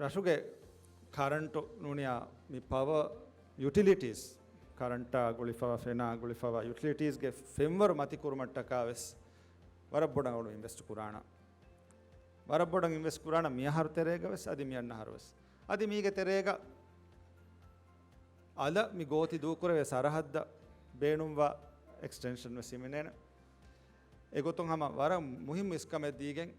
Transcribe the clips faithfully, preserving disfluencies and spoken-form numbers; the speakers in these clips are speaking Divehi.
ރަށުގެ ކަރަންޓު ނޫނިޔާ މި ޕަވަ ޔުޓިލިޓީސް، ކަރަންޓާ ގުޅިފަވާ، ފެނާ ގުޅިފަވާ ޔުޓިލިޓީސްގެ ފެންވަރު މަތިކުރުމަށްޓަކާ ވެސް ވަރަށް ބޮޑަށް އަޅު އިންވެސްޓް ކުރާނަ. ވަރަށް ބޮޑަށް އިންވެސްޓް ކުރާނަ މިއަހަރު ތެރޭގަ ވެސް އަދި މިއަންނަ އަހަރު ވެސް. އަދި މީގެ ތެރޭގަ އަލަށް މި ގޯތި ދޫކުރެވޭ ސަރަހައްދަށް ބޭނުންވާ އެކްސްޓެންޝަން ވެސް ހިމެނޭނެ. އެގޮތުން ހަމަ ވަރަށް މުހިއްމު އިސްކަމެއް ދީގެން،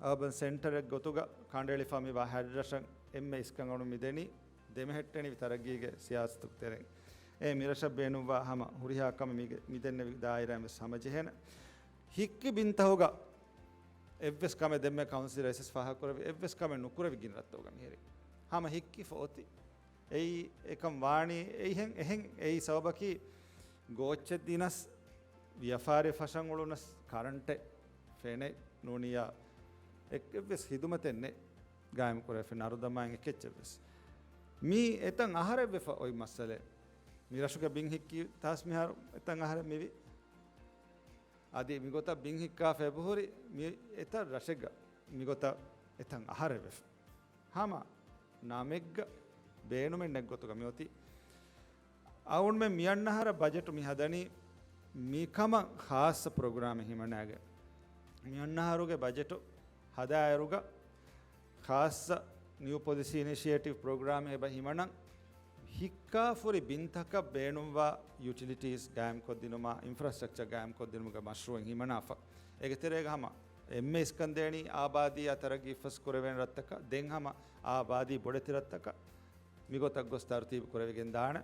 އަރބަން ސެންޓަރެއް ގޮތުގަ ކަނޑައެޅިފަ މިވާ ހަތް ރަށަށް އެންމެ އިސްކަން އަޅު މިދެނީ ދެމެހެއްޓެނިވި ތަރައްގީގެ ސިޔާސަތުގެ ތެރެއިން. އެ މިރަށަށް ބޭނުންވާ ހަމަ ހުރިހާ ކަމެއް މިގެ-، މިދެންނެވި ދާއިރާއިން ވެސް ހަމަޖެހޭނެ. ހިއްކި ބިންތަހުގަ އެއްވެސް ކަމެއް ދެންމެ ކައުންސިލް އެސެސް ފާހަގަކުރެއްވި އެއްވެސް ކަމެއް ނުކުރެވި ގިނަ ރަށްތަކުގަ މިހިރީ. ހަމަ ހިއްކިފަ އޮތީ. އެއީ އެކަން ވާނީ އެހެން، އެހެން އެއީ ސަބަބަކީ ގޯއްޗެއް ދިނަސް، ވިޔަފާރި ފަށަން އުޅުނަސް، ކަރަންޓެއް ފެނެއް ނޫނިޔާ އެއް-، އެއްވެސް ހިދުމަތެއް ނެތް ގާއިމް ކުރެވިފަ ނަރުދަމާއިން އެކެއްޗެއްވެސް. މީ އެތަން އަހަރެއްވެފަ އޮތް މައްސަލައެއް. މި ރަށުގެ ބިން ހިއްކި ތާސް މިހާރު އެތަން އަހަރެއް މިވި. އަދި މިގޮތަށް ބިން ހިއްކާފަ އެބަހުރި މި އެތައް ރަށެއްގަ މިގޮތަށް އެތަން އަހަރެއްވެފަ. ހަމަ ނަމެއްގަ ބޭނުމެއް ނެތް ގޮތުގަ މިއޮތީ. އަޅުގަނޑުމެން މިއަންނަ އަހަރަށް ބަޖެޓު މި ހަދަނީ މިކަމަށް ޚާއްޞަ ޕްރޮގްރާމެއް ހިމަނާގެން. މިއަންނަ އަހަރުގެ ބަޖެޓު ހަދާއިރުގަ ޚާއްޞަ ނިއު ޕޮލިސީ އިނިޝިއޭޓިވް ޕްރޮގްރާމެއް އެބަ ހިމަނަން. ހިއްކާފުރި ބިންތަކަށް ބޭނުންވާ ޔުޓިލިޓީސް ގާއިމްކޮށްދިނުމާ، އިންފްރާސްޓްރަކްޗަރ ގާއިމްކޮށްދިނުމުގެ މަޝްރޫއެއް ހިމަނާފަ. އޭގެ ތެރޭގަ ހަމަ އެންމެ އިސްކަން ދޭނީ އާބާދީއާ ތަރައްގީ ފަސް ކުރެވޭނެ ރަށްތަކަށް. ދެން ހަމަ އާބާދީ ބޮޑެތި ރަށްތަކަށް މިގޮތަށް ގޮސް ތަރުތީބު ކުރެވިގެން ދާނެ.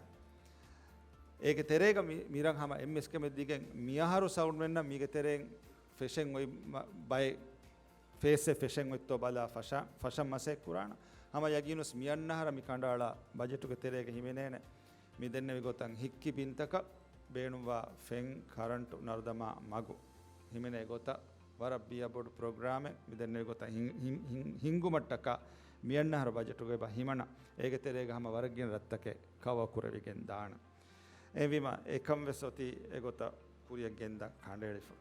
އޭގެ ތެރޭގަ މި-، މިރަށް ހަމަ އެންމެ އިސްކަމެއް ދީގެން މިއަހަރު ސައުންޑްމެންނަށް މީގެ ތެރެއިން ފެށެން އޮތް މަ-، ބައެއް ފޭސްއެއް ފެށެން އޮތްތޯ ބަލާ ފަށާ-، ފަށަން މަސައްކަތް ކުރާނަ. ހަމަ ޔަގީނުސް މިއަންނަ އަހަރަށް މި ކަނޑައަޅާ ބަޖެޓުގެ ތެރޭގަ ހިމެނޭނެ މި ދެންނެވި ގޮތަށް ހިއްކި ބިންތަކަށް ބޭނުންވާ ފެން، ކަރަންޓު، ނަރުދަމާ މަގު ހިމެނޭ ގޮތަށް ވަރަށް ބިޔަ ބޮޑު ޕްރޮގްރާމެއް މި ދެންނެވި ގޮތަށް ހިން-، ހިން-، ހިން-، ހިންގުމަށްޓަކާ މިއަންނަ އަހަރު ބަޖެޓުގައި އެބަ ހިމަނަ. އޭގެ ތެރޭގަ ހަމަ ވަރަށް ގިނަ ރަށްތަކެއް ކަވަރ ކުރެވިގެން ދާނަ. އެހެންވީމަ އެކަން ވެސް އޮތީ އެގޮތަށް ކުރިއަށް ގެންދަން ކަނޑައެޅިފަ.